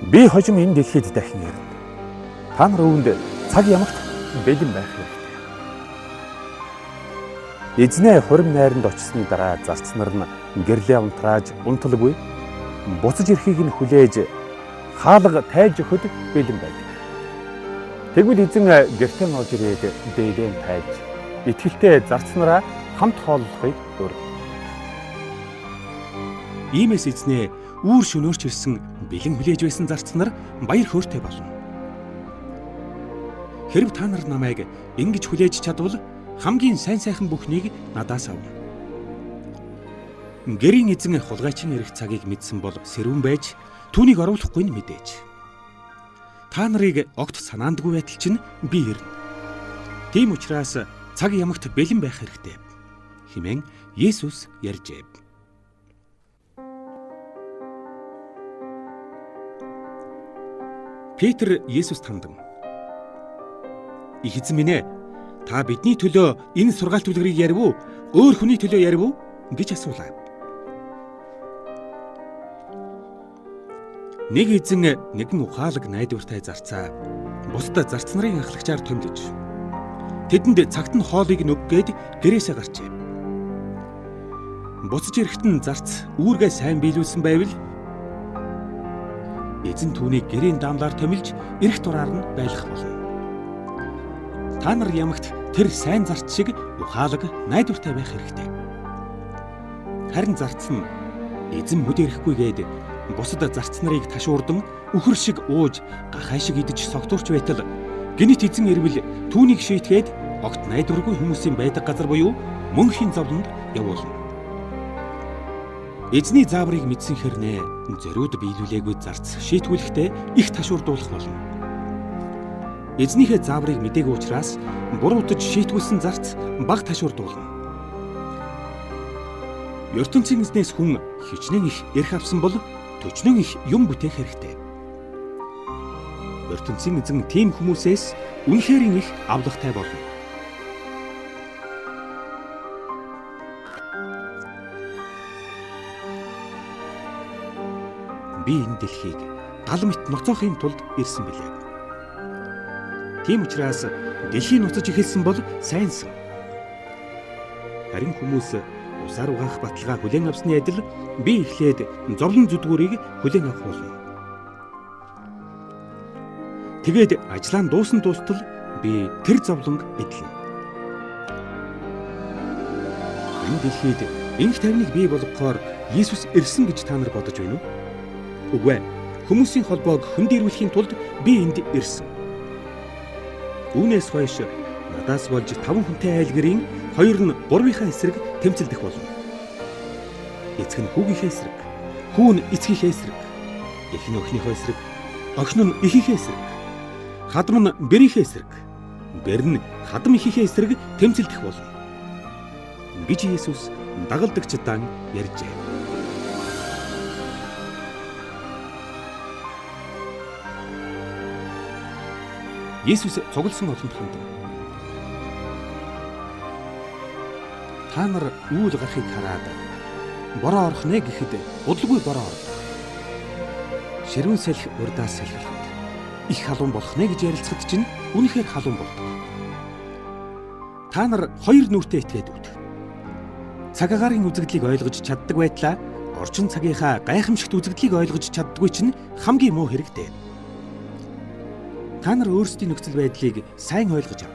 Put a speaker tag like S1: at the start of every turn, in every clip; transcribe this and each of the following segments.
S1: Би хожим энэ дэлхийд дахин ирнэ. Та нар үүнд цаг ямагт бэлэн байх хэрэгтэй. Эзнээ хурим найранд очсны дараа зарц нар нь гэрлээ унтрааж унталгүй буцаж ирэхийг нь хүлээж хаалга тайлж өгөхөд бэлэн байдаг. Тэгвэл эзэн гэртээ орж ирээд дээлэн тайлж итгэлтэй зарц нараа хамт хооллохыг урь.
S2: Иймээс эзнээ үүр шөнөөрч ирсэн бэлэн хүлээж байсан зарц нар баяр хөөртэй болно. Хэрв та нар намайг ингэж хүлээж чадвал хамгийн сайн сайхан бүхнийг надаас авна. Гэрийн эзэн хулгайчин ирэх цагийг мэдсэн бол сэрүүн байж түүнийг оруулахгүй нь мэдээж. Та нарыг огт санаандгүй байтал чинь би ирнэ. Тийм учраас цаг ямагт бэлэн байх хэрэгтэй хэмээн Есүс ярьжээ. Петр Есүст хандан: "Их эзэн минь ээ, та бидний төлөө энэ сургаалт үлгэрийг ярив уу? Өөр хүний төлөө ярив уу?" гэж асуулаа. Нэг эзэн нэгэн ухаалаг найдвартай зарцаа бусдад зарц нарын ахлагчаар томилж тэдэнд цагт нь хоолыг нүггээд гэрээсээ гарчээ. Буцаж ирэхэд нь зарц үүргээ сайн биелүүлсэн байвал эзэн түүнийг гэрийн даамлаар томилж эрх дураар нь байлгах болно. Та нар ямагт тэр сайн зарц шиг ухаалаг найдвартай байх хэрэгтэй. Харин зарц нь эзэн мөд ирэхгүйгээд бусад зарц нарыг ташуурдан үхэр шиг ууж гахай шиг идэж согтуурч байтал гэнэт эзэн ирвэл түүнийг шийтгээд огт найдваргүй хүмүүсийн байдаг газар буюу мөнхийн зовлонд явуулна. Эзний зааврыг мэдсэн хэрнээ зориуд биелүүлээгүй зарц шийтгүүлэхдээ их ташуурдуулах болно. Эзнийхээ зааврыг мдээгүй учраас буруутаж шийтгүүлсэн зарц бага ташуурдуулна. ертөнцийн эзнээс хүн хичнээн их эрх авсан бол төчнөн их юм бүтээх хэрэгтэй. ертөнцийн эзэн тийм хүмүүсээс үнэхээрийн их авлагатай болно. Би энэ дэлхийг гал мэт ноцоохын тулд ирсэн билээ. Тийм учраас дэлхий ноцож эхэлсэн бол сайнсан. Харин хүмүүс усаар угаах баталгаа хүлээн авсны адил би эхлээд зовлон зүдгүүрийг хүлээн авах болно. Тэгээд ажлаа дуусан дуустал би тэр зовлонг эдлэнэ. Энэ дэлхийд энх тайвныг бий болгохоор Есүс ирсэн гэж та нар бодож байна уу? Үгүй ээ. Хүмүүсийн холбоог хөндийрүүлэхийн тулд би энд ирсэн. Үүнээс хойш надаас болж 5 хүнтэй айл гэрийн 2 нь 3-ынхаа эсрэг тэмцэлдэх болно. Эцэг нь хүүгийнхээ эсрэг, хүү нь эцгийнхээ эсрэг, эх нь охиныхоо эсрэг, охин нь эхийнхээ эсрэг, хадам нь бэрийнхээ эсрэг, бэр нь хадам эхийнхээ эсрэг тэмцэлдэх болно гэж Есүс дагалдагчдаа ярьжээ. Есүс цугласан олонд хандан: "Та нар үүл гарахыг хараад бороо орох нэ гэхэд удалгүй бороо ордог. Ширүүн салхи урдаас салхилахад их халуун болох нэ гэж ярилцахад чинь үнэхээр халуун болдог. Та нар хоёр нүртэй итгээд үт. Цаг агаарын үзэгдлийг ойлгож чаддаг байтлаа орчин цагийнхаа гайхамшигт үзэгдлийг ойлгож чаддаггүй чинь хамгийн муу хэрэгтэй. Та нар өөрсдийн нөхцөл байдлыг сайн ойлгож ав.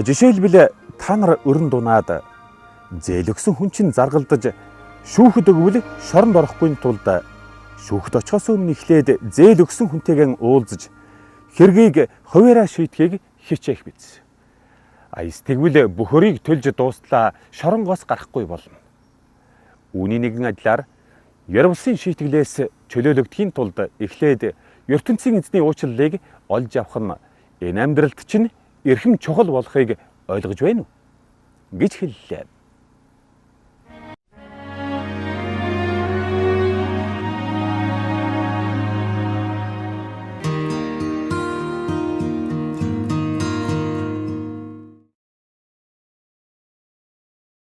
S1: Жишээлбэл та нар өрн дунаад зээл өгсөн хүн чинь заргалдаж шүүхэд өгвөл шоронд орохгүй тулд шүүхэд очихоос өмнө эхлээд зээл өгсөн хүнтэйгээ уулзаж хэргийг хуваараа шийдэхийг хичээх биз. Тэгвэл бөхөрийг төлж дуустлаа шоронгоос гарахгүй болно. Үүний нэгэн адилаар Ервсын шийтгэлээс чөлөөлөгдөхийн тулд эхлээд ертөнцийн эзний уучлалыг олж авах нь энэ амьдралд чинь эрхэм чухал болохыг ойлгож байна уу гэж хэллээ.